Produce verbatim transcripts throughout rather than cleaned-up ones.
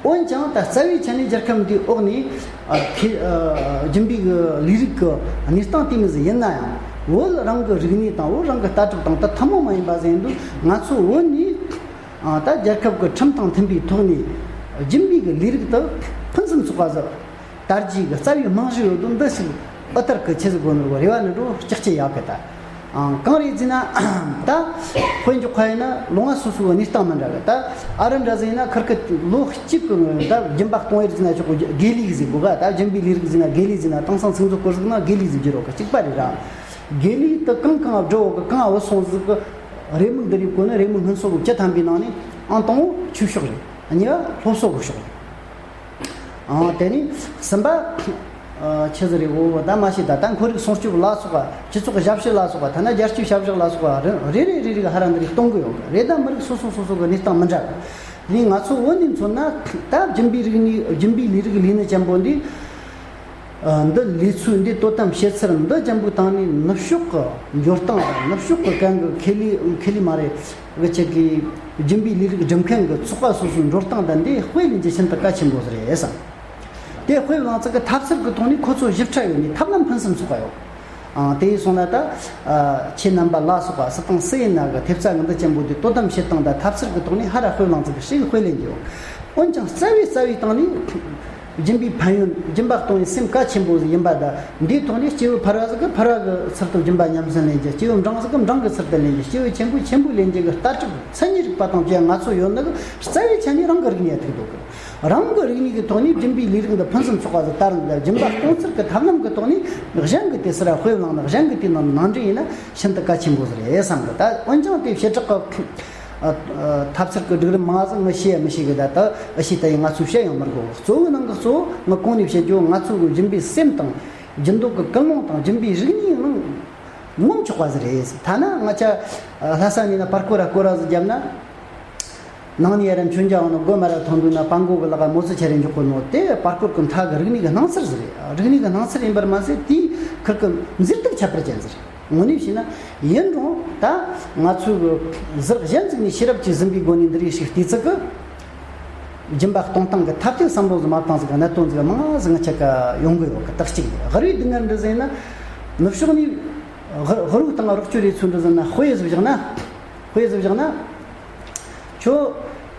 འོན་ཀྱང་ད་རྩ་བའི་ཆ་ནས་རྒྱལ་ཁབ་འདིའི་འོག་ནས་ཨ་ཁེ་ཨ་སྦྱིན་པའི་གི་ལས་རིགས་ཀྱི་གནས་སྟངས་དེ་མོ་ཟིག་ཡིན་ན་ཡང་བོད་རང་གི་རིག་གནས་དང་བོད་རང་གི་ལྟ་གྲུབ་དང་ད་ཐུན་མོང་མ་ཡིན་པ་ཟིག་ཡིན་དུས། ང་ཚོ་བོད་ནས་ཨ་ད་རྒྱལ་ཁབ་ཀྱི་ཁྲིམས་དང་མཐུན་པའི་ཐོག་ནས་སྦྱིན་པའི་གི་ལས་རིགས་དེ་ཕུན་སུམ་ཚོགས་པ་ཟིག་དར་རྒྱས་ཀྱི་རྩ་བའི་རྨང་གཞི་ཡོད་དོ། འདི་ཞིག་ཨ་ཐར་གི་ཆེ་ཟིག་གོ་ནོར་བ་རེ་བ་ནི་འགྲོ་ལྕགས་ཀྱི་ཡག་གི་ད། ཨང་། གང་རེད་ཟེར་ན། ད་དཔེ་འཇོག་ཁ་ཡིན་ན་ལོ་ང་སོ་སོའི་གནས་སྟངས་མི་འདྲ་གི། ད་ཨ་རི་འདྲ་ཟིག་ཡིན་ན་ཁིར་གི་ལོ་གཅིག་གི་ད་སྦྱིན་པ་གཏོང་ཡུལ་ཟེར་ན་ཆོག་གི། དགེ་ལས་ཟིག་དགོས་ག། ད་སྦྱིན་པའི་ལས་རིགས་ཟེར་ན་དགེ་ལས་ཟེར་ན། དེང་སང་ཚིག་མཛོད་སྐོར་ཟིག་ན་དགེ་ལས་ཟིག་བསྒྱུར་རོགས་གི། གཅིག་པ་རེད་ར། དགེ་ལས་དེ་གང་གང་བསྒྲུབས་གི། གང་བུད་སོང་ཟིག་གི། རེའུ་མིག་འདི་རེད་གོ་ནི། རེའུ་མིག་སྔོན་སོ་གི་བཅུ་ཐམ་པའི་ནང་ནས་ཨང་དང་པོ་ཆོས་ཕྱོགས་རེད། གཉིས་པ་སློབ་གསོ་གི་ཕྱོགས་རེད། ཨང་། དེ་ནས་གསུམ་པ། ཨ། ཆི་ཟིག་རེད། འོ་ད་མ་ཤེས། ད་ད་ཁོར་ཡུག་སྲུང་སྐྱོབ་ལ་སོགས་པ། སྤྱི་ཚོགས་ཞབས་ཞུ་ལ་སོགས་པ། ཐ་ན་རྒྱལ་སྤྱིའི་ཞབས་ཞུ་ལ་སོགས་པ་རེ་རེ་རེ་རེ་གི་ཧ་ར་འདི་རིགས་གཏོང་གི་ཡོད་གི་རེད། ད་མི་རིགས་སོ་སོ་སོ་སོ་གི་གནས་སྟངས་མི་འདྲ་གི། ནས་ང་ཚོ་བོད་ནས་མཚོན་ན་ད་སྦྱིན་པའི་རིག་གནས། སྦྱིན་པའི་ལས་རིགས་ལས་ནི་ཅན་པོ་འདི། ཨ། འདི་ལས་ཚུལ་འདི། དོ་དམ་བྱེད་ཚུལ་འདི་ཅན་པོའི་སྟེང་ནས་ནུབ་ཕྱོགས་ཀྱི་འབྱོར་སྟངས་དང་། ནུབ་ཕྱོགས་ཀྱི་གན་གི་ཁེ་ལས། ཁེ་ལས་མ་རེད། གི་ཆེད་ཀྱི་སྦྱིན་པའི་ལས་རིགས་སྒྲུབ་མཁན་གྱི་ཚོགས་པ་སོ་སོའི་འགྲོ་སྟངས་དང་འདི་དཔེ་ལེན་རྒྱུ་ཤིན་ཏུ་གལ་ཆེན་པོ་ཟིག་རེད་བསམ། དེ་དཔེ་བླངས་ཚིག་གི་ཐབས་ཚུལ་གྱི་ཐོག་ནས་ཁོ་ཚོ་ཞིབ་ཕྲ་ཡོད་ནས་ཐབས་ལམ་ཕུན་སུམ་ཚོགས་པ་ཡོད། ཨང་། དེ་ཡིན་སོང་ན་ད། ཨ། ཁྱེད་རྣམ་པ་ལ་སོགས་པ་སུ་དང་སུ་ཡིན་ན་གི་ཐེབས་རྩ་ངི་འདི་ཅན་པོ་དེ་དོ་དམ་བྱེད་སྟངས་དང་ཐབས་ཚུལ་གྱི་ཐོག་ནས་ཧ་ར་དཔེ་བླངས་ཚིག་གི་ཞིག་དཔེ་ལེན་རྒྱུ་ཡོད། འོན་ཀྱང་རྩ་བའི་རྩ་བའི་སྟེང་ནས། སྦྱིན་པའི་ཕན་ཡོན། སྦྱིན་པ་གཏོང་བའི་སེམས་གལ་ཆེན་པོ་ཟིག་ཡིན་པ་དང་། འདིའི་ཐོག་ནས་སྐྱེ་བོ་ཕལ་བ་ཟིག་གིས་ཕལ་བ་གི་ཚུལ་དུ་སྦྱིན་པ་ཉམས་སུ་ལེན་རྒྱུ། སྐྱེ་བོ་འབྲིང་ཟིག་གིས་འབྲིང་གི་ཚུལ་དུ་ལེན་རྒྱུ། སྐྱེ་བོ་ཆེན་པོས་ཆེན་པོས་ལེན་རྒྱུ་གི་ལྟ་གྲུབ་མཚན་ཉིད་རིག་པ་དང་བཅས་ང་ཚོ་ཡོད་ནི་གི་རྩ་བའི་ཆ་ནས་རང་གི་རིག་གནས་ཐུག་འདུག་གི། རང་གི་རིག་གནས་ཀྱི་ཐོག་ནས་སྦྱིན་པའི་ལས་རིགས་འདི་ཕུན་སུམ་ཚོགས་པ་ཟིག་དར་འདི། སྦྱིན་པ་གཏོང་ཚུལ་གྱི་ཐབས་ལམ་གྱི་ཐོག་ནས་གཞན་གྱིས་དེ་ཚུར་དཔེ་བླངས་ནས་གཞན་གྱིས་དེ་ནང་ནང་འདྲེན་ཡིན་ན་ཤིན་ཏུ་གལ་ཆེན་པོ་ཟིག་རེད་བསམ་གི། ད་འོན་ཀྱང་དེ་བྱེ་བྲག་གི། ཨ། ཨ། ཐབས་ཚུལ་གྱི་སྒྲིག་རིམ་མང་ཟིག་ངས་ཤེས་ཡ་མི་ཤེས་གི། ད་ད་ཨ་ཤེས་ད་ཡིན། ང་ཚོས་བཤད་ཡང་མི་དགོས། གཙོ་བོའི་ནང་གི་གཙོ་བོ་ངས་གོང་ནས་བཤད་རྒྱུ། ང་ཚོ་གི་སྦྱིན་པའི་སེམས་དང་། སྦྱིན་མདོག་གི་ཀུན་སློང་དང་། སྦྱིན་པའི་རིག་གནས་ནང་ངོམ་ཆོག་པ་ཟིག་རེད། ཐ་ན་ང་ཆ་ལྷ་ས་ནས་ན་པར་སྐོར་ར་སྐོར་ར་ཟིག་བརྒྱབ་ན། ནང་ནས་ཡར་མཆོད་མཇལ་འོང་ན་སྒོ་མ་ར་ཐོན་དུས་ན་སྤྲང་པོ་གི་ལག་ག་མོ་ཙི་ཆ་རེ་འཇོག་གོ་ནོ་དེ་པར་སྐོར་གི་མཐའ་གི་རིག་གནས་གི་སྣང་ཚུལ་ཟིག་རེད། རིག་གནས་གི་སྣང་ཚུལ་ཡིན་པར་མ་ཟད་དེའི་ཁུར་གི་མཛེས་སྡུག་ཁྱད་པར་ཅན་ཟིག་རེད། དངོས་གནས་བྱས་ན། ཡིན་རུང་ད་ང་ཚོའི་གི་ཟུར་གཞན་ཟིག་ནས་ཤེས་རབ་ཀྱིས་ཟིན་པའི་སྒོ་ནས་འདི་རིགས་ཤིག་བལྟས་ཚིག་གི། སྦྱིན་པ་གཏོང་སྟངས་ཀྱི་ཐབས་ཤེས་བསམ་བློ་ཟིག་མ་བཏང་ཟིག་གི་གནད་དོན་ཟིག་མང་ཟིག་ང་ཆ་ག་ཡོང་གི་ཡོད་གི། དག་གཅིག་རེད། དབུལ་བའི་སྡུག་བསྔལ་འདི་ཟིན་ན། ནུབ་ཕྱོགས་ནས་དབུལ་བའི་སྟེང་རོགས་སྐྱོར་རེ་ཚུལ་འདི་ཟིན་ན། དཔེ་ཟིག་བཞག་ན། དཔེ་ཟིག་བཞག་ན། ཁྱོད་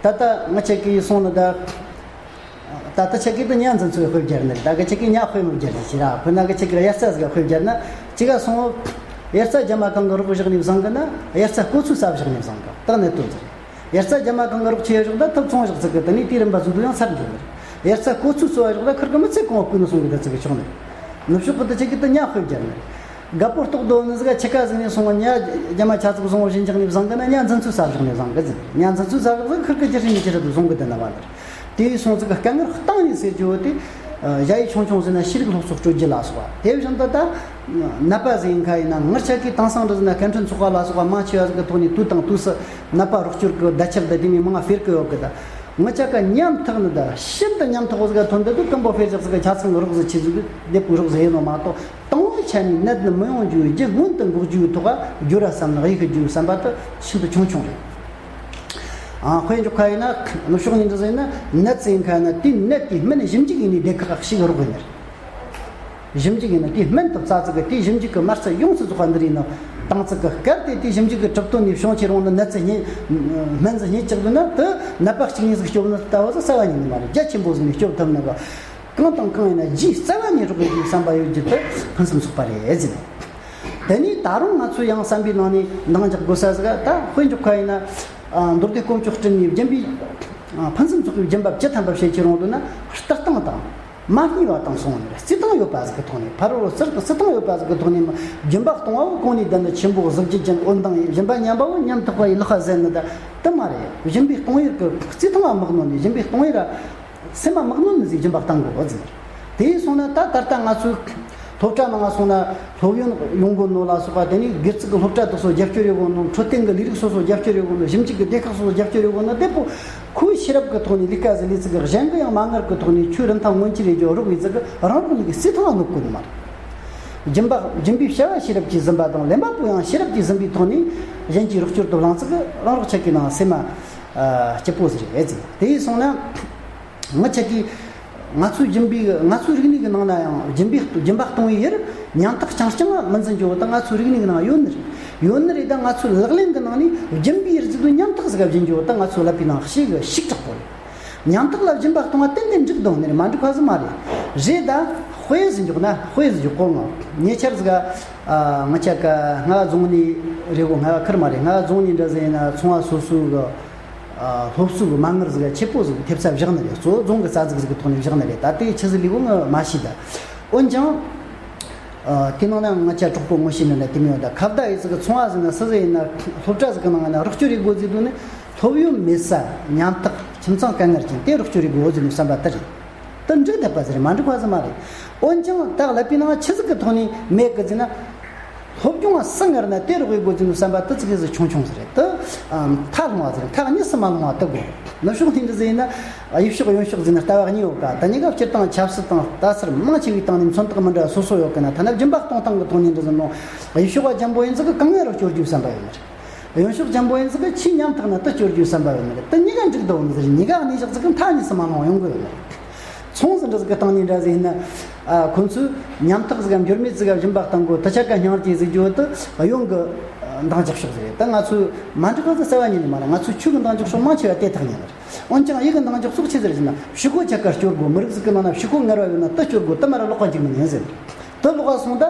ད་ལྟ་ང་ཆ་གིས་སོང་ན་ད། ད་ལྟ་ཆ་གིས་ད་ཉ་འཛིན་ཚུལ་དཔེ་བརྒྱབ་ནི་རེད། ད་གི་ཆ་གིས་ཉ་དཔེ་མི་བརྒྱབ་ནི་ཞིག་ར། ཁོ་ན་གི་ཆ་གིས་དབྱར་རྩྭ་ཟིག་དཔེ་བརྒྱབ་ན་ཅི་ག་སོང་། དབྱར་རྩྭ་རྒྱ་མ་གང་གི་རོགས་བཞག་ནས་བཟང་གི་ན། དབྱར་རྩྭ་སྐོ་ཚོས་ས་བཞག་ནས་བཟང་གི། ད་གནད་དོན་ཟིག་རེད། དབྱར་རྩྭ་རྒྱ་མ་གང་གི་རོགས་ཆེ་བཞག་ད་ཐུབ་ཚོང་བཞག་ཚིག་གི། དེ་ནས་དུས་རིམ་པ་ཚོ་དུ་ཡང་ཚར་འགྱོ་ནི་རེད། དབྱར་རྩྭ་སྐོ་ཚོས་ཚོ་བ་བཞག་ད་ཁུར་གི་མི་ཚེ་གང་བ་བརྐུས་ནས་སོང་གི། ད་ཚིག་གི་ཆོག་ནི་རེད། ནུབ་ཕྱོགས་གི་ད་ཆ་གིས་ད་ཉ་དཔེ་བརྒྱབ་ནི་རེད། རྒད་པོ་ལྟོགས་སྡོད་ནི་ཟིག་ག་ཆི་ཀ་ཟིག་ནས་སོང་བ། ཉ་རྒྱ་མ་ཆ་ཚིག་བཟང་བོ་ཞིག་འཇགས་ནས་བཟང་གི་ན། ཉ་འཛིན་ཚུལ་ས་བཞག་ནས་བཟང་གི་ཟིན། ཉ་འཛིན་ཚུལ་ས་བཞག་ཟིག་ཁུར་གི་ཅི་ཧྲི་ཉི་ཅི་ཧྲི་དུ་བཟུང་གི། དེ་ན་བ་ལར་དེ་ཡིས་སོང་ཚིག་གི་དཀའ་ངལ་གཏིང་ནས་སེལ་རྒྱུ་བོ་དེ། ཨ། ཞ་ཡི་ཆུང་ཆུང་ཟིན་ན་ཤེས་རིག་སློབ་གསོ་སྤྲོད་རྒྱུ་ལ་སོགས་པ། དེ་བཞིན་དུ་ད་ནད་པ་ཟིག་ཡིན་ཁ་ཡིན་ན། ངར་ཆ་གིས་དེང་སང་འདྲ་ཟིན་ན་སྐད་འཕྲིན་ཚོགས་པ་ལ་སོགས་པ་མང་ཆེ་བ་ཟིག་གི་ཐོག་ནས་དུས་དང་དུས་སུ་ནད་པ་རོགས་སྐྱོར་གི་བརྡ་ཁྱབ་ད་དེ་མིན་མང་ང་ཕེར་གི་ཡོད་གི། ད་ང་ཆ་ག་ཉམ་ཐག་ནི། ད་ཤིན་ཏུ་ཉམ་ཐག་པོ་ཟིག་ག་ཐོན་འདུག་གི། ཀུན་པོ་ཕེར་བཞག་ཟིག་གི་ཆ་ཚང་གི་རོགས་ཟིག་ཆེ་ཟིག་གི་བདེ་པོའི་རོགས་ཟིག་ཡིན་ནོ་མ་གཏོགས། དང་པོའི་ཆ་ནས་ནད་འདི་མི་ཡོང་རྒྱུའི་རྒྱུ་སྔོན་དུ་འགོག་རྒྱུའི་ཐོག་ག་རྒྱུ་ར་བསམ་ནས་གཡུག་གི་རྒྱུའི་བསམ་པ་དེ་ཤིན་ཏུ་ཆུང་ཆུང་རེད། ཨ། དཔེ་འཇོག་ཁ་ཡིན་ན། ནུབ་ཕྱོགས་ནས་འདྲ་ཟིན་ན་ནད་ཟིན་ཁ་ཡིན་ན། དེའི་ནད་དེའི་སྨན་ཞིབ་འཇུག་ཡིན་ནི་སྡེ་ཁག་ཞིག་རོགས་ཡིན་ནི་རེད། ཞིབ་འཇུག་ཡིན་ན་དེའི་སྨན་དུ་བཙལ་ཚིག་གི། དེའི་ཞིབ་འཇུག་གི་མ་རྩ་ཡོངས་སུ་རྫོགས་པ་འདི་རིགས་ནང་བཏང་ཚིག་གི། གལ་ཏེ་དེའི་ཞིབ་འཇུག་གི་གྲུབ་དོན་ནས་བྱུང་ཆེ་རུང་ན། ནད་ཚེ་སྙེད། སྨན་ཚེ་སྙེད་ཅིག་འདུག་ན། དེ་ནད་པ་གཅིག་གཉིས་ཟིག་སྐྱོབ་ནི་ལྟ་བུ་ཟིག་རྩ་བ་ཉིད་ནས་མ་རེད། རྒྱ་ཆེན་པོ་ཟིག་ནས་སྐྱོབ་ཐུབ་ནི་གི། གང་དང་གང་ཡིན་ན་རྗེས་རྩ་བ་ནས་རོགས་ཡོད་ཀྱི་བསམ་པ་ཡོད་རྒྱུ་དེ་ཕུན་སུམ་ཚོགས་པ་རེད་ཟེར། དེ་ནས་ད་རུང་ང་ཚོ་ཡང་བསམ་པའི་ནང་ནས་འདང་རྒྱག་དགོས་ས་ཟིག་ག། ད་དཔེ་འཇོག་ཁ་ཡིན་ན། ཨ། མདོ་སྡེ་དཀོན་མཆོག་སྤྲུལ་ནས་སྦྱིན་པའི། ཨ། ཕུན་སུམ་ཚོགས་པའི་སྦྱིན་པ་བཅུ་ཐམ་པ་བྱེད་ཀྱི་རུང་འདུག་ན། ལྟ་སྟངས་དང་མ་བསྙེལ་བ་དང་སོང་ནས། བརྩི་སྟངས་ཡོད་པ་ཟིག་གི་ཐོག་ནས། ཕ་རོལ་ཟུར་དུ་བརྩི་སྟངས་ཡོད་པ་ཟིག་གི་ཐོག་ནས། སྦྱིན་པ་གཏོང་བ་བོ་གོང་ནས་བསྡད་ནི་ཆེན་པོ་གཟི་བརྗིད་ཅན་འོད་མདངས་ཡིན། སྦྱིན་པ་ཉམས་པ་བོ་ཉམ་ཐག་པ་ཡི་ལག་ཁ་ཟད་ནི། ད་དེ་མ་རེད། སྦྱིན་པའི་གཏོང་ཡུལ་གྱི་བརྩི་སྟངས་ལ་མི་གནོད་ནས། སྦྱིན་པའི་གཏོང་ཡུལ་ར་སེམས་མ་མི་གནོད་ནི་ཟིག་སྦྱིན་པ་གཏང་དགོས་པ་ཟིག། དེ་ཡིན་སོང་ན་ད་ད་ལྟ་ང་ཚོའི་སློབ་གྲྭ་ནང་ང་སོང་ན་སློབ་ཡོན་ཡོང་གོ་ནོ་ལ་སོགས་པ། དེ་ནས་སྒེར་ཚུགས་ཀྱི་སློབ་གྲྭ་དེ་ཚོ་རྒྱབ་སྐྱོར་ཡོད་གོ་ནོ། འཕྲོད་བསྟེན་གྱི་ལས་རིགས་སོ་སོ་རྒྱབ་སྐྱོར་ཡོད་གོ་ནོ། ཞིབ་འཇུག་གི་སྡེ་ཁག་སོ་སོ་རྒྱབ་སྐྱོར་ཡོད་གོ་ནོ། དེ་པོ་ཁོའི་ཤེས་རབ་ཀྱི་ཐོག་ནས་ལས་ཀ་ཟིག་ལས་ཚིག་གི། གཞན་གྱིས་ཡང་མ་ངར་གི་ཐོག་ནས་ཁྱོད་རིན་ཐང་མངོན་གྱི་རེད་ཅོ་རོགས་ཡིན་ཟིག་གི། རང་རང་ཉིད་ཀྱི་བརྩི་མཐོང་ལ་གནོད་གོ་ནི་མ་རེད། སྦྱིན་པ། སྦྱིན་པའི་བྱ་བ་ཤེས་རབ་ཀྱིས་ཟིན་པ་དང་། ལེན་པ་པོ་ཡང་ཤེས་རབ་ཀྱིས་ཟིན་པའི་ཐོག་ནས་གཞན་གྱིས་རོགས་སྐྱོར་དུ་བླངས་ཚིག་གི། རང་རོགས་ཆ་གི་ནང་སེམས་མ་ཨ་སྐྱིད་པོ་ཟིག་རེད་ཟིག། དེ་ཡིན་སོང་ན། ང་ཆ་གིས་ང་ཚོའི་སྦྱིན་པའི་ང་ཚོའི་རིག་གནས་ཀྱི་ནང་ན་ཡང་སྦྱིན་པའི་སྦྱིན་པ་གཏོང་བའི་ཡུལ་ཉམ་ཐག་རྐྱང་རྐྱང་མི་འཛིན་རྒྱུ་བོ་ད་ང་ཚོའི་རིག་གནས་ཀྱི་ནང་ཡོད་ནི་རེད། ཡོད་ནི་རེད། ད་ང་ཚོའི་ལག་ལེན་གྱི་ནང་ནས་སྦྱིན་པའི་རིགས་དུ་ཉམ་ཐག་ཟིག་ག་སྦྱིན་རྒྱུ་བོ་ད་ང་ཚོའི་ཀླད་པའི་ནང་ཞེ་གི་ཞིབ་དྲག་པོ་རེད། ཉམ་ཐག་ལ་སྦྱིན་པ་གཏོང་བ་ཏན་ཏན་འགྲིག་འདུག་ནི་རེད། མ་འགྲིག་པ་ཟིག་མ་རེད། རེད་ད། དཔེ་ཟིག་འཇོག་ན་དཔེ་ཟིག་འཇོག་གོ་ང་ཉེ་ཆར་ཟིག་ག་ང་ཆ་ག་རྔ་བ་རྫོང་ནས་རེད་གོ། རྔ་བ་ཁུལ་མ་རེད། རྔ་བ་རྫོང་ནས་འདྲ་ཟིག་ཡིན་ན་ཚོང་བ་སོ་སོའི་གི་སློབ་གསོ་གི་མ་དངུལ་ཟིག་ཆེ་པོ་ཟིག་ཐེབས་རྩ་བཞག་ནི་རེད། གཙོ་བོ་རྫོང་གི་རྩ་འཛུགས་ཟིག་གི་ཐོག་ནས་བཞག་ནི་རེད། ད་དེ་ཆི་ཟིག་ལས་གོ་ང་མ་ཤེས་ད། འོན་ཀྱང་དེ་ནང་ན་ང་ཆ་གྲོགས་པོ་ངོ་ཤེས་ནི་ན་དེ་མི་ཡོད་ད། ཁ་བརྡ་ཡི་ཟིག་གི་ཚོང་བ་ཟིག་ན་སུ་ཟིག་ཡིན་ན་སློབ་གྲྭ་ཟིག་གི་ནང་ཡིན་ན་རོགས་སྐྱོར་ཡི་དགོས་ཟིག་འདུག་ནི་སློབ་ཡོན་མེད་ས་ཉམ་ཐག་ཁྱིམ་ཚང་དཀའ་ངལ་ཅན་དེ་རོགས་སྐྱོར་ཡི་དགོས་ཟིག་འདུག་བསམ་པ་དེ་རེད། དེ་འགྲིག་བསྡད་པ་ཟིག་རེད། མ་འགྲིག་པ་ཟིག་མ་རེད། འོན་ཀྱང་ད་ཀླད་པའི་ནང་ཆི་ཟིག་གི་ཐོག་ནས་མེད་གི་ཟེར་ན། སློབ་སྦྱོང་བ་སུ་ངར་ན་དེ་རོགས་ཡི་དགོས་ཟིན་བསམ་པ་དེ་ཙི་གེ་ཟིག་ཆུང་ཆུང་ཟིག་རེད། དེ་མཐའ་ལྷུང་བ་ཟིག་རེད། མཐའ་གཉིས་སུ་མ་ལྷུང་བ་དེ་དགོས། ནུབ་ཕྱོགས་ནས་འདི་ཟིག་ཡིན་ན་ཡུལ་ཕྱོགས་གཡོན་ཕྱོགས་ཟིག་ན་ལྟ་བ་གཉིས་ཡོད་ཀ། ད་གཉིས་ཀ་སྤྱིར་བཏང་ཆབ་སྲིད་དང་ལྟ་སར་མང་ཆེ་བའི་སྟེང་ནས་མཚོན་རྟགས་མི་འདྲ་བ་སོ་སོ་ཡོད་ཀི་ན། ཐ་ན་སྦྱིན་པ་གཏོང་སྟངས་ཀྱི་ཐོག་ནས་འདི་ཟིག་ནོ། ཡུལ་ཕྱོགས་བ་འཇམ་པོ་ཡིན་ཟིག་གི་གང་ངར་རོགས་སྐྱོར་རྒྱུ་བསམ་པ་ཡོད་མ་རེད། གཡོན་ཕྱོགས་འཇམ་པོ་ཡིན་ཟིག་གི་ཆེས་ཉམ་ཐག་ན་དེ་སྐྱོར་རྒྱུ་བསམ་པ་ཡོད་མ་རེད། དེ་གཉིས་ཀ་འགྲིག་འདུག་ནི་ཟེར། གཉིས་ཀ་གནས་བཞག་ཟིག་གི་མཐའ་གཉིས་སུ་མ་ལྷུང་ཡོང་གི་ཡོད་མ་རེད། ཚོང་ཟིག་འདྲ་ཟིག་གི་སྟེང་ནས་འདྲ་ཟིག་ཡིན་ན། ཨ། ཁོ་ཚོས་ཉམ་ཐག་ཟིག་གམ་འགྱུར་མེད་ཟིག་གམ་སྦྱིན་པ་གཏོང་དགོས། དེ་ཆ་ག་སྙིང་རྗེ་ཟིག་རྒྱུ་དེ་གཡོན་གི་འདང་རྒྱག་ཕྱོགས་ཟིག་རེད། ད་ང་ཚོས་མ་འགྲིག་པ་ཟིག་རྩ་བ་ཉིད་ནས་མ་རེད། ང་ཚོས་ཆོས་གི་འདང་རྒྱག་ཕྱོགས་མང་ཆེ་བ་དེ་ཐག་ཉེ་ནི་རེད། འོན་ཀྱང་ཡིད་གི་འདང་རྒྱག་ཕྱོགས་ཆི་ཟིག་རེད་ཟེར་ན། ཕྱུག་པོ་ཆ་ག་སྐྱོར་དགོས། མི་རིགས་ཟིག་གི་ནང་ན་ཕྱུག་པོ་ངར་བ་ཡོད་ན་དེ་སྐྱོར་དགོས། དེ་མ་ར་ལོག་པ་འཇིག་མི་ཉན་ཟེར། དེ་ལོག་པ་སོང་ད།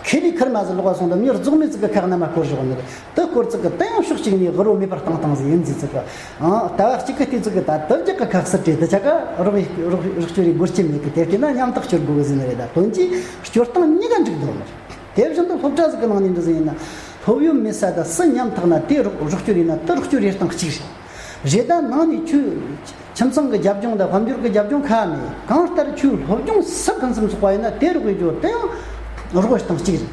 ཁེ་ལས་ཁུར་མ་ཟིག་ལོག་པ་སོང་ད་མྱུར་རྫོགས་མེད་ཟིག་གི་ཁག་ན་མ་སྐོར་ཞོག་ནི་རེད། དེ་སྐོར་ཙིག་གི་དེ་ཡང་ཕྱོགས་གཅིག་ནས་དབུལ་བོ་མེད་པར་བཏང་བཏང་ཟིག་ཡིན་ཟིག་ཙིག་གི། ཨང་། ལྟ་བ་གཅིག་གི་ལྟས་ཙིག་གི་ད་དེ་རྒྱག་གི་ཁག་སི་བྲིས་དེ་ཆ་ག་རོགས་རོགས་རོགས་སྐྱོར་ཡི་སྒོར་ཆེ་མེད་གི། དེ་བལྟས་ན་ཉམ་ཐག་སྐྱོར་དགོས་གི་ཟེར་ནི་རེད། ད་དོན་གྱིས་སྐྱོར་སྟངས་གཉིས་ཀ་འགྲིག་འདུག་ནི་རེད། དེ་བཞིན་དུ་སློབ་གྲྭ་ཟིག་གི་ནང་ནས་འདི་ཟིག་ཡིན་ན། སློབ་ཡོན་མེད་ས་ད་སུ་ཉམ་ཐག་ན་དེ་རོགས་རོགས་སྐྱོར་ཡིན་ན་དེ་རོགས་སྐྱོར་ཡི་སྟངས་གཅིག་རེད། རེད། ད་ནང་ནས་ཁྱོད་ཁྱིམ་ཚང་གི་རྒྱབ་ལྗོངས་དང་དཔལ་འབྱོར་གི་རྒྱབ་ལྗོངས་ཁ་མེད། གང་ལྟར་ཁྱོད་སློབ་སྦྱོང་སུ་ཕུན་སུམ་ཚོགས་པ་ཡིན་ན་དེ་རོགས་ཡི་རྒྱུ་དེ་ཡང་རོགས་ཡི་སྟངས་གཅིག་རེད།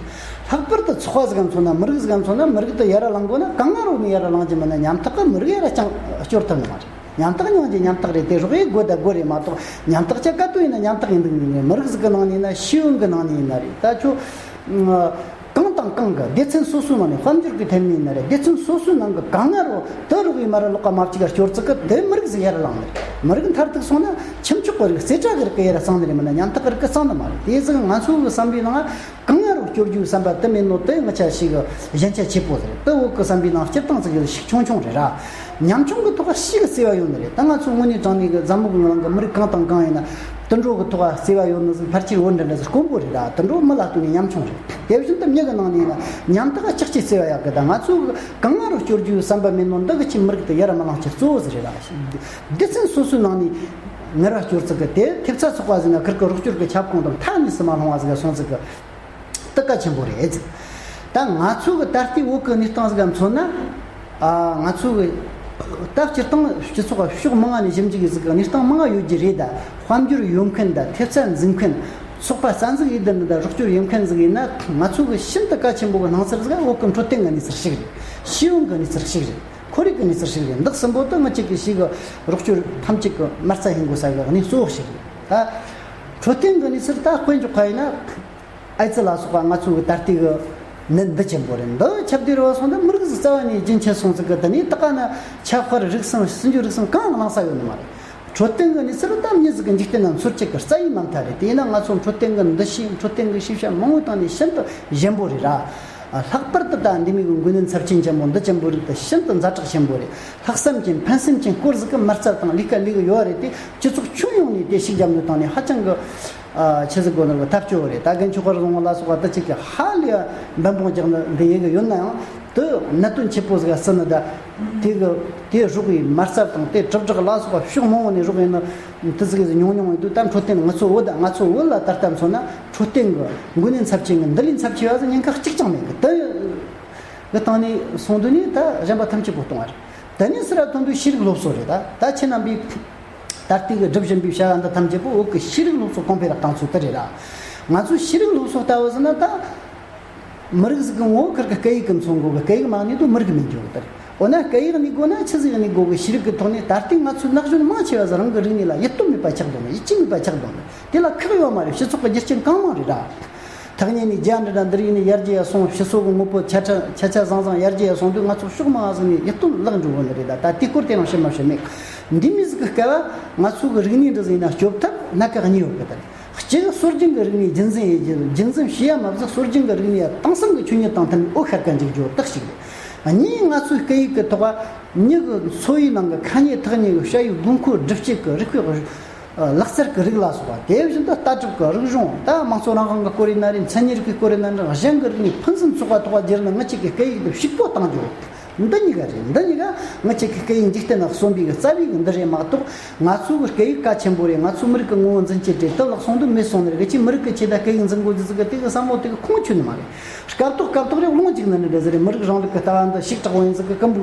ལྷག་པར་དུ་ཚོགས་པ་ཟིག་ག་མཚོན་ན། མི་རིགས་ཟིག་ག་མཚོན་ན། མི་རིགས་དེ་ཡར་ལངས་དགོས་ན་གང་ང་རོགས་ནས་ཡར་ལངས་རྒྱུ་མིན་ན། ཉམ་ཐག་གི་མི་རིགས་ཡར་རྐྱང་སྐྱོར་ཐུབ་ནི་མ་རེད། ཉམ་ཐག་མྱོང་རྒྱུ་ཉམ་ཐག་རེད། དེ་རོགས་ཡི་དགོས་ད་དགོས་རེད་མ་གཏོགས། ཉམ་ཐག་ཆ་ག་དུས་ཡིན་ན་ཉམ་ཐག་ཡིན་འདུག་ནི་མི་རིགས་ཟིག་གི་ནང་ནས་ཡིན་ན། ཤེས་ཡོན་གི་ནང་ནས་ཡིན་ན་རེད། ད་ཁྱོད། གང་དང་གང་གི་སྡེ་ཚན་སོ་སོའི་ནང་ནས། དཔལ་འབྱོར་གྱི་ཐད་ནས་ཡིན་ན་རེད། སྡེ་ཚན་སོ་སོའི་ནང་གི་གང་ང་རོ་དེ་རོགས་ཡི་མ་ར་ལོག་པ་མ་གཅིག་ག་སྐྱོར་ཙིག་གི་དེ་མི་རིགས་ཟིག་ཡར་ལངས་ནི་རེད། མི་རིགས་མཐར་ཐུག་སོང་ན་ཁྱུ་མཆོག་གི་རིགས། རྩེ་གྲས་གི་རིགས་གི་ཡར་གཙང་ནི་རེད། མིན་ན་ཉམ་ཐག་གི་རིགས་གི་གཙང་ནི་མ་རེད། དེ་ཟིག་ང་ཚོ་གི་བསམ་པའི་ནང་གང་ང་རོ་སྐྱོར་རྒྱུའི་བསམ་པ་དེ་མེད་ནོ་དེ་ངི་ཆ་ཞིག་གི་ཞན་ཆ་ཆེ་པོ་ཟིག་རེད། དེ་བོད་གི་བསམ་པའི་ནང་སྤྱིར་བཏང་ཙིག་གི་ཞིག་ཆུང་ཆུང་རེད་ར། ཉམ་ཆུང་གི་ཐོག་ཞིག་གི་བརྩེ་བ་ཡོད་ནི་རེད། ད་ང་ཚོ་དངོས་གནས་དྲང་གནས་གི་འཛམ་བུ་གླིང་གི་མི་རིགས་གང་དང་གང་ཡིན་ན། དུད་འགྲོ་གི་ཐོག་བརྩེ་བ་ཡོད་ནི་ཟིག་ཕལ་ཆེར་བོད་འདྲ་འདྲ་ཟིག་དཀོན་པོ་རེད་ར། དུད་འགྲོ་མི་ལ་ལྟོས་ནས་ཉམ་ཆུང་རེད། དེ་བཞིན་དུ་མྱི་གི་ནང་ནས་ཡིན་ན་ཉམ་ཐག་ལྕགས་ཀྱི་བརྩེ་བ་ཡག་གི། ད་ང་ཚོ་གི་གང་ང་རོ་སྐྱོར་རྒྱུའི་བསམ་པ་མེད་ནོ་འདི་གི་ཆེས་མི་རིགས་དེ་ཡར་མ་ལངས་ཆེས་གཙོ་བོ་ཟིག་རེད་ར། སྡེ་ཚན་སོ་སོའི་ནང་ནས་ངར་བ་སྐྱོར་ཙིག་གི་དེ་ཐེབས་རྩ་ཚོགས་པ་ཟིག་ན་ཁིར་གི་རོགས་སྐྱོར་གི་ཁྱབ་ཁོངས་དང་མཐའ་གཉིས་སུ་མ་ལྷུང་བ་ཟིག་ག་སོང་ཙིག་གི། དེ་གལ་ཆེན་པོ་རེད། ད་ང་ཚོ་གི་ད་ལྟའི་བོད་ཀྱི་གནས་སྟངས་ཟིག་ག་མཚོན་ན། ཨ། ང་ཚོ་གི་ད་སྤྱིར་བཏང་སྤྱི་ཚོགས་ཕྱོགས་མང་ང་ནས་ཞིབ་འཇུག་གི་ཟིག་གི་གནས་སྟངས་མང་ང་ཡོད་རྒྱུ་རེད། ད་དཔལ་འབྱོར་ཡོད་མཁན། ད་ཐེབས་རྩ་འཛིན་མཁན། ཚོགས་པ་རྩ་འཛུགས་ཡེད་བསྡད་ནི། ད་རོགས་སྐྱོར་ཡོད་མཁན་ཟིག་ཡིན་ན། ང་ཚོ་གི་ཤིན་ཏུ་གལ་ཆེན་པོ་གི་སྣང་ཚུལ་ཟིག་བོད་གི་འཕྲོད་བསྟེན་གི་གནས་ཚུལ་ཞིག་རེད། ཤེས་ཡོན་གི་གནས་ཚུལ་ཞིག་རེད། ཁོར་ཡུག་གི་གནས་ཚུལ་ཞིག་རེད། འདི་གསུམ་པོ་དེ་ངི་གཅིག་གི་ཞིག་གི་རོགས་སྐྱོར་ཐམས་ཅད་གི་མ་རྩ་ཡིན་དགོས་ས་གི་གནས་གཙོ་བོ་ཞིག་རེད། ད་འཕྲོད་བསྟེན་གི་གནས་ཚུལ་ད་དཔེ་འཇོག་པ་ཡིན་ན། ཨེ་ཙི་ལ་སོགས་པ་ང་ཚོ་གི་ད་ལྟའི་གི་ནད་འདི་ཆེན་པོ་རེད། འདི་ཁྱབ་བསྡད་རུ་བ་སོང་ད་མི་རིགས་རྩ་བ་ནས་རྒྱུན་ཆད་སོང་ཙིག་གི། དེ་ནས་ད་ག་ན་ཁྱབ་སྤེལ་རིགས་གསུམ་སྲིད་འབྱོར་རིགས་གསུམ་གང་ཡང་ལངས་ས་ཡོད་ནི་མ་རེད། འཕྲོད་བསྟེན་གི་གནས་ཚུལ་ད་མྱི་ཟིག་གི་འཇིག་རྟེན་ན་འཚོ་བཅུད་གི་རྩ་བའི་མ་མཐའ་རེད། དེས་ན་ང་ཚོ་འཕྲོད་བསྟེན་གི་འདུ་ཤེས། འཕྲོད་བསྟེན་གི་ཤེས་བྱ་མང་བོའི་སྟེང་ནས་ཤིན་ཏུ་ཞན་པོ་རེད་ར། ལྷག་པར་དུ་ད་འདི་མོ་གི་འགོས་ནད་ཚབས་ཆེན་ཅན་པོ་འདི་ཅན་པོའི་རིགས་དེ་ཤིན་ཏུ་ཛ་དྲག་ཆེན་པོ་རེད། ལྷག་བསམ་ཅན་ཕན་སེམས་ཅན་སྐོར་ཟིག་གི་མ་རྩ་དང་ལས་ཀ་ལས་གི་ཡོད་རེད་དེ། སྤྱི་ཚོགས་ཁྱོན་ཡོངས་ནས་དེ་ཤུགས་རྒྱབ་ནི་སྟེང་ནས་ཧ་ཅང་གི། ཨ། ཆི་ཟིག་གོ་ནི་གི་ཐབས་སྐྱོ་བོ་རེད། ད་རྒན་ཆོས་དཀར་བཟང་བོ་ལ་སོགས་པ་དེ་ཅིག་གི་ཧ་ལས་འབད་འབུངས་རྒྱག་ནི་འདི་ཡེ་གི་ཡོད་ན་ཡང་། དེ་གནད་དོན་ཆེ་པོ་ཟིག་ག་བརྩི་ནི་ད། དེ་གི་དེ་རོགས་ཡི་མ་རྩ་དང་དེ་དྲིལ་བསྒྲགས་ལ་སོགས་པ་ཕྱོགས་མང་བོ་ནས་རོགས་ཡིན་ནི་དེ་ཟིག་གི་ཉུང་ཉུང་ཡིན་དུས། ད་འཕྲོད་བསྟེན་ང་ཚོ་བོད། ང་ཚོ་བོད་ལ་ད་ལྟ་མཚོན་ན་འཕྲོད་བསྟེན་གི་འགོས་ནད་ཚབས་ཆེན་གི་འདི་ལས་ཚབས་ཆེ་བ་ཟིག་ཉེན་ཁ་གཅིག་ཀྱང་མེད་གི། དེ་གི་སྟེང་ནས་སོང་དུས་ནས་ད་གཞན་པ་ཐམས་ཅད་པོ་གཏོང་བ་རེད། དེ་ནས་སུ་ར་ཐོན་དུས་ཤེས་རིག་སློབ་གསོ་རེད། ད་ད་ཁྱེད་རྣམ་པས་ད་ལྟའི་གི་སྒྲུབ་བཞིན་པའི་བྱ་བ་འདི་ཐམས་ཅད་པོ་བོད་ཀྱི་ཤེས་རིག་སློབ་གསོ་གོང་འཕེལ་རག་སྟངས་ཚུལ་དེ་རེད་ར། ང་ཚོས་ཤེས་རིག་སློབ་གསོ་ལྟ་བུ་ཟིན་ན་ད། མི་རིགས་ཟིག་གི་ངོ་བོ་ཁིར་གི་སྐད་ཡིག་གི་མཚོན་དགོས་གི། སྐད་ཡིག་མ་ནུས་དུས་མི་རིགས་མིན་འགྱོ་གི་དེ་རེད། འོ་ན་སྐད་ཡིག་གནས་དགོས་ན་ཆི་ཟིག་གནས་དགོས་གི། ཤེས་རིག་གི་ཐོག་ནས་ད་ལྟའི་ང་ཚོའི་ན་གཞོན་མང་ཆེ་བ་ཟིག་རང་གི་རིག་གནས་ལ་ཡིད་རྟོན་མེད་པ་ཆགས་འདུག་ནི། ཡིད་ཆེས་མེད་པ་ཆགས་འདུག་ནི། དེ་ལ་ཁག་ཡོད་མ་རེད། སྤྱི་ཚོགས་ཀྱི་རྒྱུ་རྐྱེན་གང་མང་རེད་ར། ཐག་ཉེ་ནས་རྒྱ་འདི་འདྲ་འདི་རིགས་ནས་ཡར་རྒྱས་ཡར་སོང་། སྤྱི་ཚོགས་ཀྱི་དངོས་པོ་ཆ་ཆ་ཆ་ཆ་ཟང་ཟང་ཡར་རྒྱས་ཡར་སོང་དུས་ང་ཚོ་ཕྱོགས་མང་ཟིག་ནས་ཡིད་རྟོན་བརླག་འགྲོ་གི་ནི་རེད། ད་ད་དེ་སྐོར་དེ་རང་བཤད་མ་བཤད་མེད། འདི་མོ་ཟིག་གི་སྐབས་ང་ཚོ་གི་རིག་གནས་འདི་ཟིག་ཡིན་ན་སྐྱོབ་ཐབས་སྣ་ཁ་གཉིས་ཡོད་གི། ད་གཅིག་སྲོལ་རྒྱུན་གི་རིག་གནས་རྒྱུན་འཛིན་ཡེད་རྒྱུ། རྒྱུན་འཛིན་བྱེད་ཡ་མ་ཟད་སྲོལ་རྒྱུན་གི་རིག་གནས་ཡ་དེང་སང་གི་ཆོས་ཉིད་དང་མཐུན་པའི་འོད་ཤར་ག་འཇུག་རྒྱུ་དག་ཅིག་རེད། གཉིས། ང་ཚོའི་སྐད་ཡིག་གི་ཐོག་ནི་གི་འཚོ་བའི་ནང་གི་ཁ་ཉན་ཐག་ཉན་གི་བྱ་ཡི་དགོས་མཁོ་སྒྲུབ་བྱེད་གི་རིག་པའི་ལག་རྩལ་གི་རིགས་ལ་སོགས་པ། དེ་བཞིན་དུ་ལྟ་གྲུབ་གི་རིག་གཞུང་། ད་དམངས་གཙོ་རང་དབང་གི་སྐོར་ཡིན་ན་རེད། མཚན་ཉིད་རིག་པའི་སྐོར་ཡིན་ན་རེད། གཞན་གི་རིག་གནས་ཕུན་སུམ་ཚོགས་པ་ཐོག་བསྒྱུར་ནས་ང་ཅག་གི་སྐད་ཡིག་འདི་ཕྱུག་པོ་གཏང་རྒྱུ། འདི་གཉིས་ཀ་རེད། འདི་གཉིས་ཀ་ང་ཅག་གི་སྐད་ཡིག་འཇིག་རྟེན་ན་གསོན་པའི་གི་རྩ་བའི་གི་འདི་རེད་མ་གཏོགས། ང་ཚོ་གི་སྐད་ཡིག་གལ་ཆེན་པོ་རེད། ང་ཚོ་མི་རིགས་གི་ངོ་བོ་འཛིན་བྱེད་རེད། དེ་བརླག་སོང་དུས་མེད་སོང་ནི་རེད། གི་ཅིག་མི་རིགས་གི་ཆེད་དུ་སྐད་ཡིག་འཛིན་དགོས་རྒྱུ་ཟིག་གི་དེ་གི་བསམ་བློ་དེ་གི་ཁུངས་ཆོད་ནི་མ་རེད། སྐབས་ཐོག་སྐབས་ཐོག་རེ་རླུང་འཇིག་ནི་ནི་འདྲ་ཟིག་རེད། མི་རིགས་རིང་ལུགས་གི་ལྟ་བ་འདི་ཞིག་དྲག་པོ་ཡིན་ཟིག་གི་སྐམ་པོ་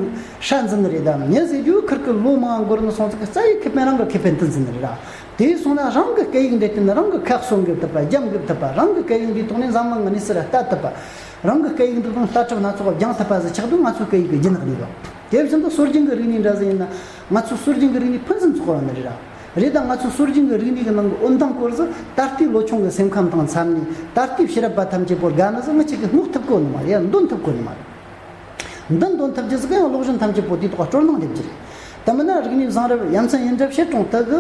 ཧྲ་འཛིན་ནི་རེད། ད་མྱི་ཟེར་རྒྱུ་ཁིར་གི་ལོ་མང་འགོར་ནི་སོང་ཟིག་གི་རྩ་བའི་ཁེ་ཕན་རང་གི་ཁེ་ཕན་དུ་འཛིན་ནི་རེད། ད་དེ་སོང་ན་རང་གི་སྐད་ཡིག་འདི་བརྟེན་ནས་རང་གི་ཁ་གསོ་འགེབས་ཐུབ་པ། རྒྱ་འགེབས་ཐུབ་པ། རང་གི་སྐད་ཡིག་འདིའི་ཐོག་ནས་འཛམ་གླིང་གི་གནས་ཚུལ་ལ་ལྟ་ཐུབ་པ། རང་གི་སྐད་ཡིག་འདི་དང་ལྟ་གྲུབ་སྣ་ཚོགས་སྦྱང་ཐུབ་པ་ཟིག་ཆགས་དུས་ང་ཚོའི་སྐད་ཡིག་གི་རྒྱུན་རིང་ནི་ཡོད། དེ་བཞིན་དུ་སྲོལ་རྒྱུན་གྱི་རིག་གནས་འདྲ་ཟིག་ཡིན་ན། ང་ཚོའི་སྲོལ་རྒྱུན་གྱི་རིག་གནས་ཕུན་སུམ་ཚོགས་པ་ནི་རེད་ར། རེད། ད་ང་ཚོའི་སྲོལ་རྒྱུན་གྱི་རིག་གནས་ཀྱི་ནང་གི་འོད་མདངས་སྐོར་ཟིག་ད་ལྟའི་ལོ་ཆུང་གི་སེམས་ཁམས་དང་འཚམ་ནས། ད་ལྟའི་ཕྱི་རབས་པ་ཐམས་ཅད་པོ་དགའ་ནི་ཟིག་ང་ཅག་གིས་སྣོག་ཐུབ་གོ་ནི་མ་རེད། ཡ་འདོན་ཐུབ་གོ་ནི་མ་རེད། འདི་འདོན་ཐུབ་རྒྱུ་ཟིག་གི་ཡང་སློབ་གཞོན་ཐམས་ཅད་པོ་དེའི་ཐོག་སྤྲོ་སྣང་སླེབས་རྒྱུ་རེད། དེ་མིན་ན་རིག་གནས་བཟང་རབས་ཡ་མཚན་ཡིན་འདྲ་བཤད་རུང་། དེ་གི་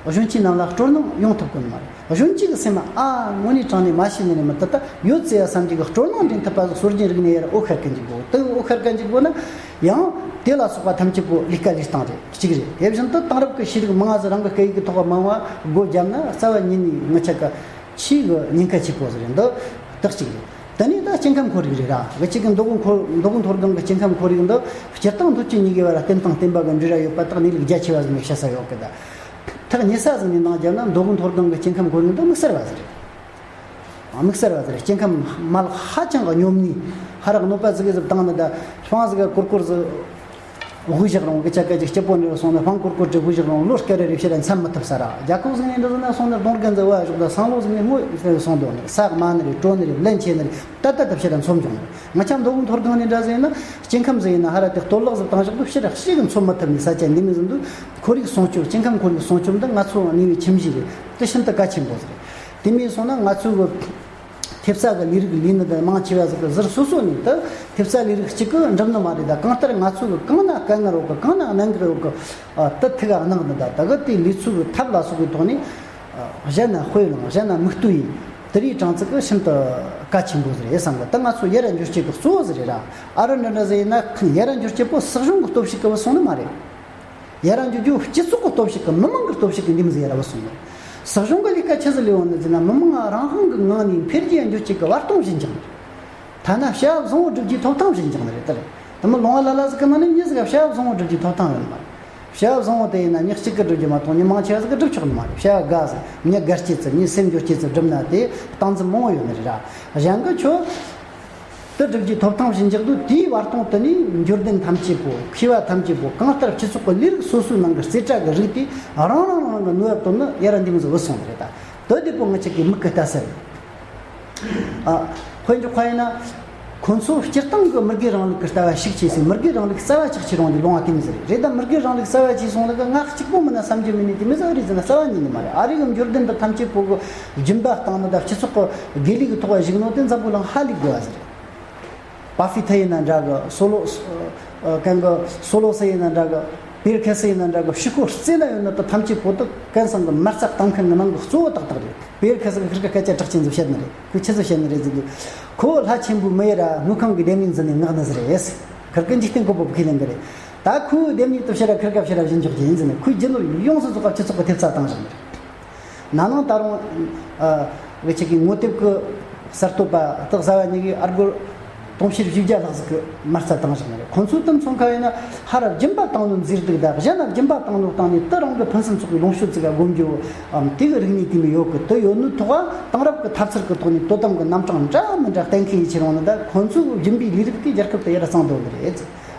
གཞོན་སྐྱེས་རྣམས་ལ་སྤྲོ་སྣང་ཡོང་ཐུབ་གོ་ནི་མ་རེད། གཞོན་སྐྱེས་ཀྱི་སེམས་ལ་ཨ་དངོས་གནས་དྲང་གནས་མ་ཤེས་ནི་རེད། མི་དེ་ད་ཡོད་ཙི་ཡ་བསམ་གྱི་གི་སྤྲོ་སྣང་འདྲེན་ཐུབ་པ་ཟིག་སྲོལ་རྒྱུན་རིག་གནས་ཡར་འོད་ཤར་གི་འཇུག་དགོས། དེ་འོད་ཤར་གི་འཇུག་དགོས་ན་ཡང་དེ་ལ་སོགས་པ་ཐམས་ཅད་པོ་ལས་ཀ་ལས་སྟངས་རེད། གཅིག་རེད། དེ་བཞིན་དུ་དེང་རབས་ཀྱི་ཤེས་རིག་མང་ང་ཟིག་རང་གི་སྐད་ཡིག་གི་ཐོག་མང་བ་སྒོ་བརྒྱབ་ན་རྩ་བ་ཉིད་ནས་ང་ཅག་གི་ཆེས་གི་ཉེན་ཁ་ཆེ་པོ་ཟིག་རེད། འདི་དག་ཅིག་རེད། དེ་ནས་ད་སྐྱེ་ཁམས་ཁོར་ཡུག་རེད་ར། གི་ཅིག་གི་མདོ་དགོན་ཁོར་མདོ་དགོན་མཐོ་སྒང་གི་སྐྱེ་ཁམས་ཁོར་ཡུག་འདི་སྤྱིར་བཏང་མཐོ་ཆེ་གཉིས་ཀའི་བར་བརྟེན་དང་བརྟེན་པ་གི་འབྲེལ་བ་ཡོད་པ་དག་གནས་ལུགས་རྒྱ་ཆེ་བ་ཟིག་ནས་བཤད་ས་ཡོད་གི། ད་ཐག་ཉེ་ས་ཟིག་ནས་འདང་བརྒྱབ་ན་མདོ་དགོན་མཐོ་སྒང་གི་སྐྱེ་ཁམས་ཁོར་ཡུག་འདི་དམིགས་བསལ་བ་ཟིག་རེད། དམིགས་བསལ་བ་ཟིག་རེད། སྐྱེ་ཁམས་མ་ལག་ཧ་ཅང་གི་སྙོམས་ནས། ཧ་རག་གནོད་པ་ཟིག་གི་ཟིག་བཏང་ནི། ད་སྤང་ཟིག་གི་གོར་གོར་ཟིག་དབུས་བཞག་རུང་། གི་ཆ་ག་ཅིག་སྐྱིད་པོ་འདྲ་སོང་ན་སྤང་གོར་གོར་ཅིག་དབུས་བཞག་རུང་ལོ་སྐེ་རེ་རེ་བྱས་ར་མཚམས་མི་ཐུབ་ས་ར། རྒྱ་ཁོག་ཟིག་ནས་འདྲ་ཟིག་ན་སོང་ན་སྡོང་རྒན་ཟིག་བ་བཞག། ད་སང་ལོ་ཟིག་ནས་སྔོ་ཟིག་སོང་དོ་ནི། ས་དམའ་ནི་རེད། དྲོ་ནི་རེད། བརླན་ཆེ་ནི་རེད། ད་ལྟ་ད་བྱས་ར་མཚམས་འཇོག་ནི་རེད། ང་ཆ་མདོ་དགོན་མཐོ་སྒང་ནས་འདྲ་ཟིག་ཡིན་ན། སྐྱེ་ཁམས་ཟིག་ཡིན་ན་ཧ་ར་དེ་གཏོར་བརླག་ཟིག་བཏང་བཞག་དུས་ཕྱིར་ར་ཞིག་གི་མཚམས་མི་ཐུབ་ནི་ས་ཆ་འདི་མོ་ཟིག་འདུག་ཁོར་ཡུག་སྲུང་སྐྱོབ། སྐྱེ་ཁམས་ཁོར་ཡུག་སྲུང་སྐྱོབ་འདི་ང་ཚོ་ནུས་པའི་ཁྱིམ་གཞིས་རེད། དེ་ཤིན་ཏུ་གལ་ཆེན་པོ་ཟིག་རེད། དེ་མོ་སོང་ན་ང་ཚོ་གི་ཐེབས་རྩ་གི་ལས་རིགས་ལས་ནི་ད་མང་ཆེ་བ་ཟིག་གི་ཟུར་སོ་སོ་ནས་ད་ཐེབས་རྩ་ལས་རིགས་གཅིག་གིས་འགྲུབ་ནི་མ་རེད། ད་གང་ལྟར་ང་ཚོ་གི་གང་ན་དཀའ་ངལ་ཡོད་གི། གང་ན་གནད་འགག་ཡོད་གི། ཨ། ད་ཐུགས་ལ་གནང་ནི། ད་ད་གི་དེ་ལས་ཚུལ་གི་ཐབས་ལ་སོགས་པའི་ཐོག་ནས། ཨ། གཞན་ན་དཔེ་བླངས། གཞན་ན་མིག་ལྟོས་ཡིན། དེ་རིགས་གྲངས་ཚིག་གི་ཤིན་ཏུ་གལ་ཆེན་པོ་ཟིག་རེད་བསམ་གི། ད་ང་ཚོ་ཡར་འགྱུར་བྱེད་གི་གཙོ་བོ་ཟིག་རེད་ར། ཨ་རི་འདྲ་འདྲ་ཟིག་ཡིན་ན་ཡར་འགྱུར་བྱེད་པོ་སྲིད་གཞུང་གི་སྟོབས་ཤུགས་གི་བུད་སོང་ནི་མ་རེད། ཡར་ར་འགྱུར་རྒྱུ་སྤྱི་ཚོགས་ཀྱི་སྟོབས་ཤུགས་ཀྱི། མི་མང་གི་སྟོབས་ཤུགས་ཀྱི་འདི་མོ་ཟིག་ཡར་ར་བུད་སོང་ནི། སྲིད་གཞུང་གི་ལས་ཀ་ཆི་ཟིག་ལས་ཡོང་ནི་ཟེར་ན། མི་མང་རང་དབང་གི་ངང་ནས་འཕེལ་རྒྱས་འགྱུར་བྱེད་ཀྱི་བར་སྟོང་བྱིན་ཅིང་། ཐ་ན་བྱ་བ་བཟང་བོ་སྒྲུབ་རྒྱུའི་ཐོབ་ཐང་བྱིན་ཅིང་ནི་རེད། དེ་རེད། དེ་མི་ལོང་བ་ལ་ལ་ཟིག་གི་ནང་ནས་མྱི་ཟིག་ག་བྱ་བ་བཟང་བོ་སྒྲུབ་རྒྱུའི་ཐོབ་ཐང་ཡོད་ནི་མ་རེད། བྱ་བ་བཟང་བོ་དེ་ཡིན་ན་མྱི་གཅིག་གིས་སྒྲུབ་རྒྱུ་མ་གཏོགས་མྱི་མང་ཆེ་བ་ཟིག་གིས་སྒྲུབ་ཆོག་ནི་མ་རེད། བྱ་བ་དགའ་ཟིག་མྱི་དགའ་སྐྱེ་ཟིག་མྱི་སེམས་འགྱུར་སྐྱེ་ཟིག་སྒྲུབ་ན་དེ་སྟངས་འཛིན་མང་བོ་ཡོད་ནི་རེད་ར། གཞན་གྱིས་ཁྱོད་དེ་སྒྲུབ་རྒྱུའི་ཐོབ་ཐང་བྱིན་འཇོག་དུས། དེའི་བར་སྟོང་དུ་ནས་འབྱོར་ལྡན་ཐམས་ཅད་པོ། མཁས་པ་ཐམས་ཅད་པོ། གང་ལྟར་སྤྱི་ཚོགས་ཀྱི་ལས་རིགས་སོ་སོའི་ནང་གི་རྩེ་གྲ་གི་རིགས་དེ་རང་རང་རང་རང་གི་ནུས་པ་བཏོན་ནས་ཡར་ར་འདི་མོ་ཟིག་བུད་སོང་ནི་རེད། ད་དེ་དེ་པོ་ང་ཅག་གི་མིག་གི་ལྟ་ས་རེད། ཨ། དཔེ་འཇོག་པ་ཡིན་ན། ཁོ་ཚོ་སྤྱིར་བཏང་གི་མི་དགེ་རང་ལུགས་ཀྱི་ལྟ་བ་ཤུགས་ཆེ་ཟིག་མི་དགེ་རང་ལུགས་རྩ་བ་ཆགས་ཆེ་རུང་གི་ལོང་བ་དེ་མོ་ཟིག་རེད། ད་མི་དགེ་རང་ལུགས་རྩ་བ་ཆེ་སོང་ལ་གི་ང་གཅིག་པོ་མིན་ན་བསམ་རྒྱུ་མེད་ནི་དེ་མོ་ཟིག་རེད་ཟེར་ན་རྩ་བ་ཉིད་ནས་མ་རེད། ཨ་རི་གི་འབྱོར་ལྡན་འདི་ཐམས་ཅད་པོ་གི་སྦྱིན་པ་བཏང་ནི་དང་སྤྱི་ཚོགས་ཀྱི་དགེ་ལས་ཀྱི་ཐོག་ལ་ཞུགས་ནོ་དེ་འཛམ་བུ་གླིང་ཧ་ལས་དགོས་པ་ཟིག་རེད། བ་ཧྥི་ཐི་ཡིན་ན་འདྲ་གི། སོ་ལོ། ཨ། གན་གི་སོ་ལོ་སི་ཡིན་ན་འདྲ་གི། པེར་ཁེ་སི་ཡིན་ན་འདྲ་གི། ཕྱུག་པོ་རྩེ་ན་ཡོད་ནི་དེ་ཐམས་ཅད་པོ་དེ་གན་ཚང་གི་མ་རྩ་བཏང་མཁན་གི་ནང་གི་གཙོ་བོ་ཏག་ཏག་རེད། པེར་ཁེ་སི་གི་ཁིར་ཀ་སྐད་ཆ་གྲགས་ཅན་ཟིག་བཤད་ནི་རེད། ཁོས་ཆི་ཟིག་བཤད་ནི་རེད་ཟེར་དུས། ཁོ་ལྷ་ཆེན་པོའི་མི་ཡི་ར་དངུལ་ཁང་གི་ལྡེབས་ངོས་འཛིན་ནས་མངགས་ནི་ཟིག་རེད། ཁིར་ཀ་འཇིག་རྟེན་བཀོད་པ་བུ་ཁས་ལེན་གི་རེད། ད་ཁོའི་ལྡེབས་ངོས་དེ་ཕྱིར་ར་ཁིར་ཀ་ཕྱིར་ར་བྱིན་འཇོག་རྒྱུ་ཡིན་ཟེར་ནས། ཁོའི་རྒྱུ་ནོར་ཡོངས་སུ་རྫོགས་པ་སྤྱི་ཚོགས་ཀྱི་ཐེབས་རྩ་བཏང་བཞག་ནི་རེད། ན་ནིང་ད་རུང་། ཨ། ཝེ་ཆི་གི་ངོ་དེབ་ཀྱི་གསར་གཏོད་པ་སྟག་བཟའ་བ་གཉིས་ཀྱིས་ཨར་སྒོར་དུང་ཕྱུར་བཞི་བརྒྱ་ལྷག་ཟིག་གི་མ་རྩ་བཏང་བཞག་ནི་རེད། ཁོང་ཚོའི་དེ་མཚོན་ཁ་ཡིན་ན། ཧ་ར་སྦྱིན་པ་བཏང་ནོ་མཛེས་སྡུག་དང་། གཞན་ན་སྦྱིན་པ་བཏང་ནོ་བཏང་ནས་དེ་རང་གི་ཕུན་སུམ་ཚོགས་པའི་ལོངས་སྤྱོད་ཙིག་ག་སྒོམ་རྒྱུ་བོ། ཨམ། དེ་གི་རིག་གནས་དེ་མོ་ཡོད་གི། དེ་ཡོད་ནོ་ཐོག་དེང་རབས་ཀྱི་འཐབ་རྩོད་ཀྱི་ཐོག་ནས་དོ་དམ་གྱི་རྣམ་གྲངས་འདྲ་མི་འདྲ་གཏན་འཁེལ་ཡེད་ཆེ་རུང་ནི། ད་ཁོང་ཚོའི་སྦྱིན་པའི་ལས་རིགས་དེ་རྒྱལ་ཁབ་དེ་ཡར་སྲུང་འདོད་ནི་རེད།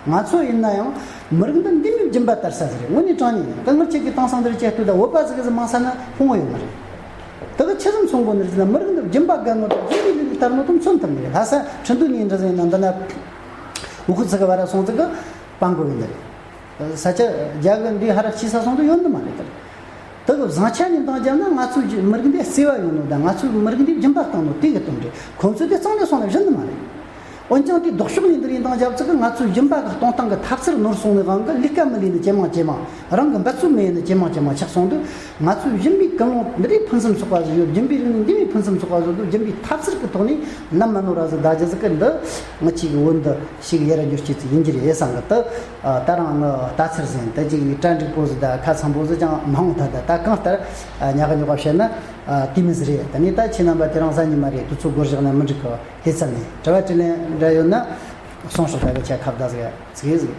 ང་ཚོ་ཡིན་ན་ཡང་མི་རིགས་འདི་འདི་མོའི་སྦྱིན་པ་དར་ས་ཟིག་རེད། དངོས་གནས་དྲང་གནས་ད་ངེད་ཅག་གི་དེང་སང་འདིར་སྐྱེ་སྟོད་ད་བོད་པ་ཟིག་གི་ཟིག་མང་ས་ན་ཕུང་བོ་ཡོད་མ་རེད། དེ་གི་ཆི་ཟིག་མཚོན་དགོས་ནི་རེད་ཟེར་ན། མི་རིགས་འདི་སྦྱིན་པ་དགའ་ནོ་དང་སྦྱིན་པའི་ལས་རིགས་དར་ནོ་དེ་མཚོན་ཐུབ་ནི་རེད། ལྷ་ས་ཁྲིན་ཏུའུ་ནས་འདྲ་ཟིག་ཡིན་ན། འདི་ན་འུ་ཁུ་ཚི་གི་བ་ར་སོང་ཙི་གི་སྤང་གོ་ཡོད་ནི་རེད། ས་ཆ་རྒྱ་གི་འདི་ཧ་ར་ཕྱི་ས་སོང་དུ་ཡོད་ནི་མ་རེད། དེ་གི་བཟང་ཆ་ནས་འདང་བརྒྱབ་ན་ང་ཚོའི་མི་རིགས་འདི་བརྩེ་བ་ཡོད་ནོ་དང་། ང་ཚོའི་མི་རིགས་འདི་སྦྱིན་པ་བཏང་ནོ་དེ་གི་དོན་རེད། ཁོང་ཚོས་དེ་གཙང་ལས་སོང་ན་བཞིན་ནི་མ་རེད། འོན་ཀྱང་དེ་ལྡོག་ཕྱོགས་ནས་འདི་རིགས་འདང་བརྒྱབ་ཚིག་གི། ང་ཚོའི་སྦྱིན་པ་གི་གཏོང་སྟངས་ཀྱི་ཐབས་ཚུལ་ནོར་སོང་ནས་དབང་གིས་ལས་ཀ་མི་ལས་ནི་ཇེ་མང་ཇེ་མང་། རང་གི་འབད་རྩོལ་མི་ཡེ་ནི་ཇེ་མང་ཇེ་མང་ཆགས་སོང་དུས། ང་ཚོའི་སྦྱིན་པའི་ཀུན་སློང་འདི་རིགས་ཕུན་སུམ་ཚོགས་པ་ཞིག་ཡོད། སྦྱིན་པའི་རིགས་ནི་འདི་བས་ཕུན་སུམ་ཚོགས་པ་བཟོ་དུས། སྦྱིན་པའི་ཐབས་ཚུལ་གྱི་ཐོག་ནས་ནམ་མ་ནོར་བ་ཟིག་བདག་རྒྱུ་ཟིག་གི་འདི་ངི་ཆོ་གི་བོད་འདི་ཞིག་ཡར་རྒྱས་སྐྱེད་ཚུལ་ཡིན་རྒྱུ་རེད་བསམ་གི། དེ་ད་རང་ནི་ལྟ་ཚུལ་ཟིན། དེ་ཅིག་གྲ་འགྲིག་པོ་ཟིག་དང་ཁ་ཚང་པོ་ཟིག་ཅང་མ་འོང་། ད་ད་ད་གང་ལྟར་ཉག་གི་ཉོག་པ་བཤད་ན་དེ་མི་ཟིག་རེད། དེ་ནས་ད་ཁྱེད་རྣམ་པ་དེ་རིང་གཟའ་ཉི་མ་རེད། དུས་ཚོད་འགོར་བཞག་ན་མི་འགྲིག་གི། དེ་ཙམ་ནས་དྲི་བ་དྲིས་ལན་འདྲ་ཡོད་ན་གསུང་ཤོག་ད་གི་ཆ་ཁ་བརྡ་ཟིག་ཚིག་ཟིག